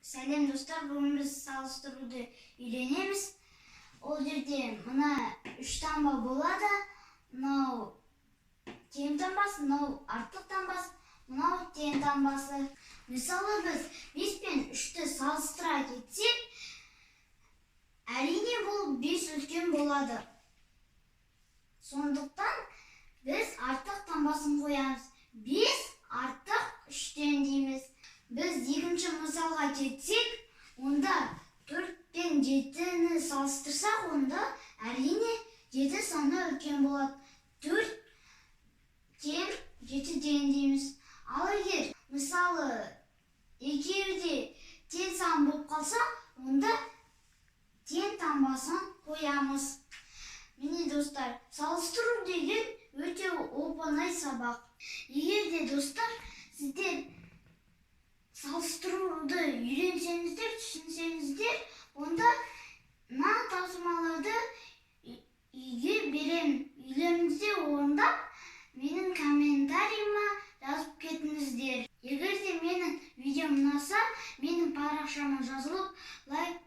Сәлем, достар! Бүгін біз салыстыруды үйренеміз. Ол жерде мына үш таңба болады: мынау кем таңбасы, мынау артық таңбасы, мынау тең таңбасы. Мысалы, біз бес пен үшті салыстыра кетсек, әрине, бұл бес үлкен болады. Сондықтан біз артық таңбасын қоямыз, бес артық үштен дейміз. Біз екінші мысалға кетсек, онда төрт пен жетіні салыстырсақ, онда, әрине, жеті саны үлкен болады, төрт кем жетіден дейміз. Ал егер, мысалы, екеуі де тең сан болып қалса, онда тең таңбасын қоямыз. Міне, достар, салыстыру деген өте оп оңай сабақ. Егер де, достар, сіздер салыстыруды үйренсеңіздер, түсінсеңіздер, онда мына тапсырмаларды үйге беремін. Үйлеріңізде орындап, менің комментарийіме жазып кетіңіздер. Егер де менің видеом ұнаса, менің парақшама жазылып, лайк